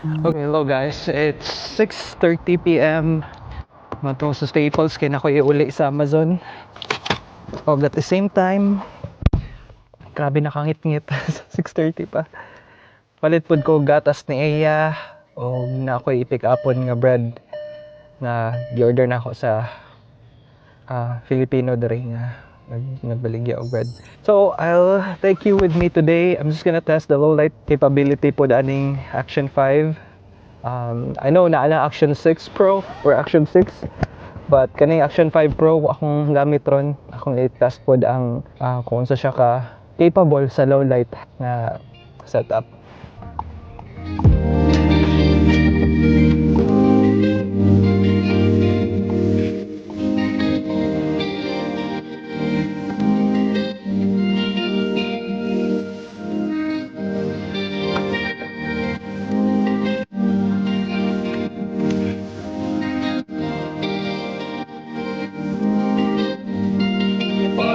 Okay, hello guys. It's 6:30 p.m. Mato sa Staples kay nako iuli sa Amazon. Og at the same time, grabe nakangit-ngit. 6:30 pa. Palit pud ko gatas ni Eya og na ako i-pick upon nga bread na gi-order na ako sa Filipino diri nga nagbaligya og bread. So, I'll take you with me today. I'm just gonna test the low light capability pod aning Action 5. I know na ana Action 6 Pro or Action 6, but kaning Action 5 Pro akong gamit ron. Akong i-test pod ang kung unsa siya ka capable sa low light na setup.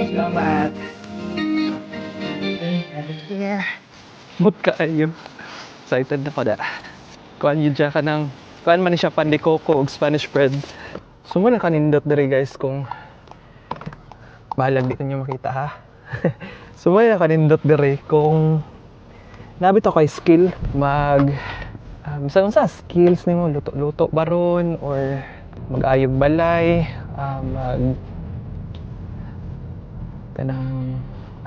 Salamat. Yeah. Mut kaayo. Excited na ko da. Kuan yun siya kanang kuan man ni siya, pan de coco ug Spanish bread. So mo na kanindot diri, guys, kung bahalag di ninyo makita ha. So mo na kanindot diri kung nabit ako kay skill mag sa unsa skills nimo, luto-luto baron or mag-ayog balay, mag kanang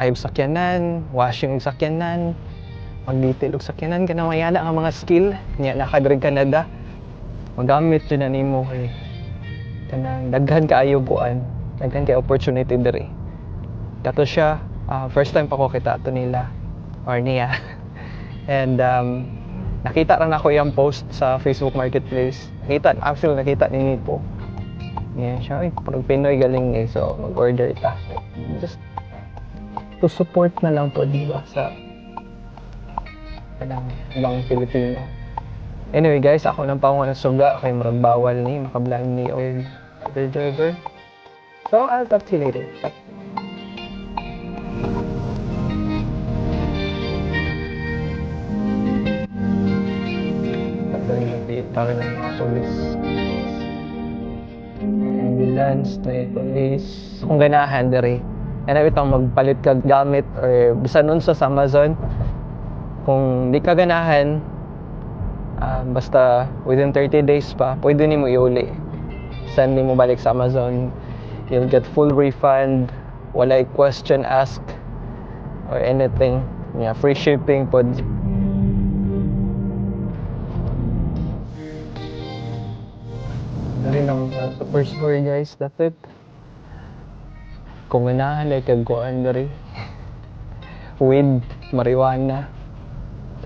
ayog sakyanan, washing og sakyanan, mag-detail og sakyanan, kanang mga nga mga skill niya na ka diri Canada. Magamit jud na nimo kay kanang daghan kaayo kuan, daghan kay opportunity diri. Kato siya, first time pa ko kita ato nila or niya. And nakita ra nako iyang post sa Facebook Marketplace. Nakita, actually nakita ni po. Yeah, siya, ay, parang Pinoy galing eh. So, mag-order ta. Just to support na lang to, di ba, sa kanang ibang Pilipino. Anyway, guys, ako nang panguha ng suga kay murag bawal ni makablog ni or other driver. So, I'll talk to you later. Bye. Tawag ng mga police. Ambulance na police. Kung ganahan diri, and itong magpalit ka gamit or bisan unsa sa Amazon, kung di ka ganahan, basta within 30 days pa, pwede nimo iuli. Send nimo balik sa Amazon. You'll get full refund, walay question ask or anything. Yeah, free shipping pod. Dari ng superstore, guys, that's it. Kung ganahan like kag kuan diri. Weed, marijuana.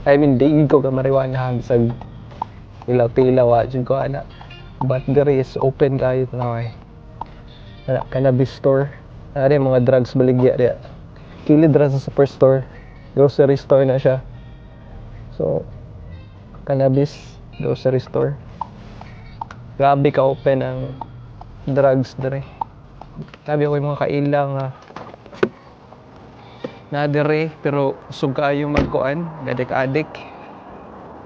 I mean, di ko ka marijuana, bisag ilaw-tilaw wa jud ko ana. But diri is open kayo na eh. Cannabis store. Ari mga drugs baligya diya. Kilid ra sa superstore. Grocery store na siya. So, cannabis grocery store. Grabe ka open ang drugs diri. Grabe ako yung mga kaila nga na diri pero usog kaayo magkuan, gadik-adik.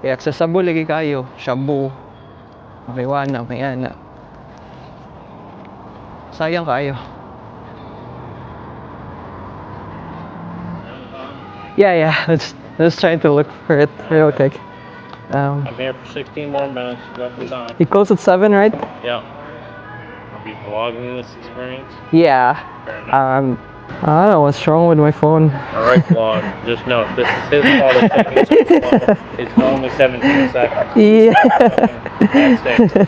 Kaya accessible lagi kayo, shabu, marijuana, may ana. Sayang kaayo. Yeah. Let's trying to look for it real quick. I'm here for 16 more minutes. You got the time. You close at 7, right? Yeah. I'll be vlogging this experience. Yeah. Fair enough. I don't know what's wrong with my phone. All right, vlog. Just note, this is his fault. It's taking so long. It's only 17 seconds. Yeah. That's it.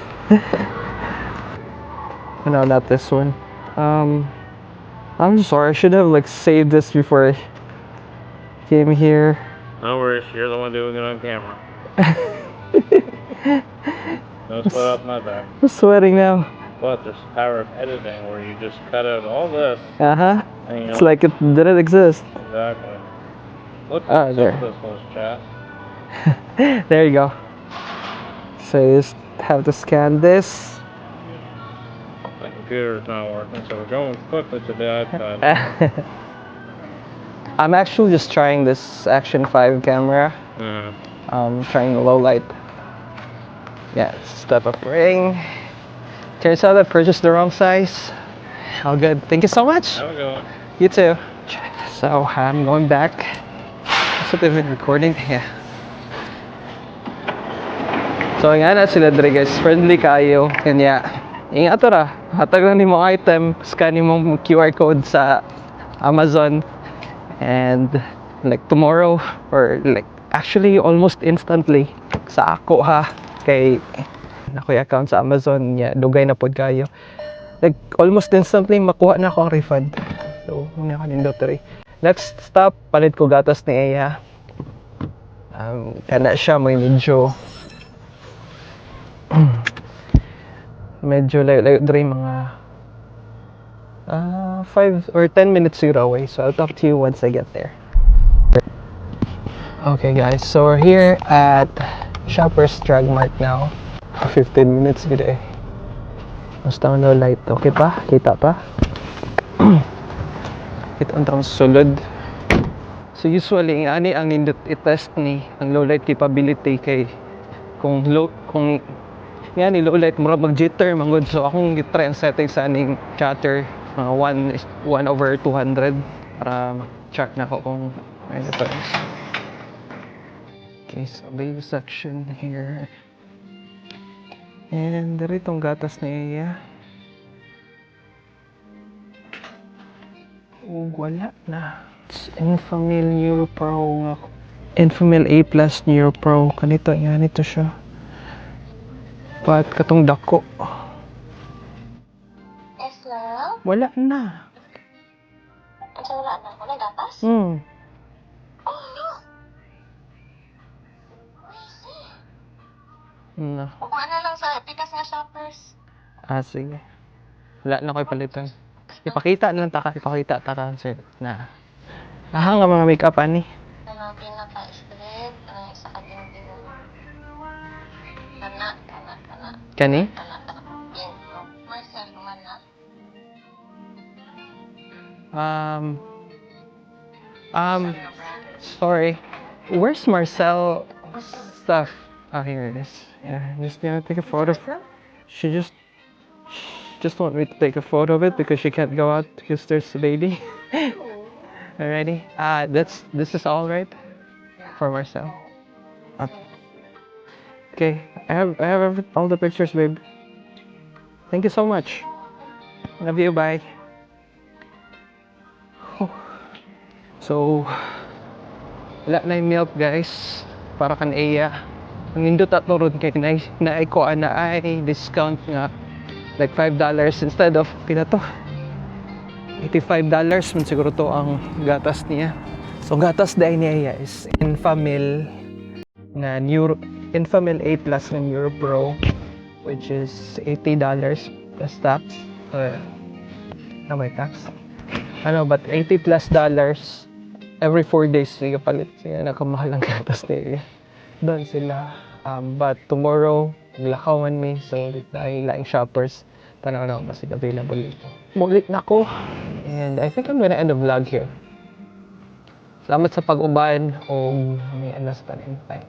No, not this one. I'm sorry. I should have like saved this before I came here. No worries. You're the one doing it on camera. No sweat off my back. I'm sweating now. But there's the power of editing where you just cut out all this. And you It's like it didn't exist. Exactly. Look, Ah, there. this was chat. There you go. So you just have to scan this. My computer's not working, so we're going quickly to the iPad. I'm actually just trying this Action 5 camera. Trying low light. Yeah, step up ring. Turns out I purchased the wrong size. All good. Thank you so much. Have a good one. You too. So I'm going back. Is it even recording? Yeah. So nga na sila dre, guys, friendly kaayo. Kanya, ingat ra. Hatag lang nimo item, scan nimo QR code sa Amazon and like tomorrow or like actually almost instantly sa ako ha, kay ako'y account sa Amazon niya, dugay na pod kayo, like almost instantly makuha na ako ang refund. So muna ka nindot diri. Next stop, palit ko gatas ni Eya. Kana siya may medyo medyo layo-layo diri, mga 5 or 10 minutes siguro away. So I'll talk to you once I get there. Okay guys, so we're here at Shoppers Drug Mart now. 15 minutes gid eh. Basta no light. Okay pa? Kita pa? Kita ang sulod. So usually ani ang nindot i-test ni ang low light capability kay kung low, kung nga ni low light, murag mag jitter man gud. So akong gitry ang setting sa aning shutter, mga 1 1 over 200 para check na ko kung may difference. Okay, so baby section here. And diri tong gatas ni Iya. Ug wala na. It's Enfamil Neuro Pro nga Enfamil A Plus Neuro Pro, kanito nga nito siya. But katong dako. Yes, love. Wala na. Ang sa wala na? Wala gatas? Hmm. Oh, no. Na. Kukuha na lang sa pikas nga Shoppers. Ah, sige. Wala na ko'y palitan. Ipakita na lang taka. Ipakita taka sir na. Aha nga mga makeup ani. Kanang pinaka-straight, kanang isa ka din din. Kana, kana, kana, Kani? Kana, kana. Yan. Marcel, man na. Sorry. Where's Marcel stuff? Oh, here it is. Yeah, I'm just gonna take a photo. She just want me to take a photo of it because she can't go out because there's a baby. Alrighty. That's this is all right for Marcel. Okay, I have all the pictures, babe. Thank you so much. Love you. Bye. Oh. So, wala na yung milk, guys, para kan Aya. Ang nindot ato ron kay na naay ko na ay discount nga like $5 instead of pila to, $85 man siguro to ang gatas niya. So gatas dahil niya Aya is Enfamil na Neuro, Enfamil A Plus na Neuro Pro, which is $80 plus tax. Ano may tax? Ano, but 80 plus dollars every 4 days sige palit. Sige, nakamahal ang gatas niya. Doon sila. But tomorrow, maglakaw man mi. So, dahil laing Shoppers, tanaw na ako kasi available dito. Mulit na ko. And I think I'm gonna end the vlog here. Salamat sa pag-uban o may alas pa rin. Bye.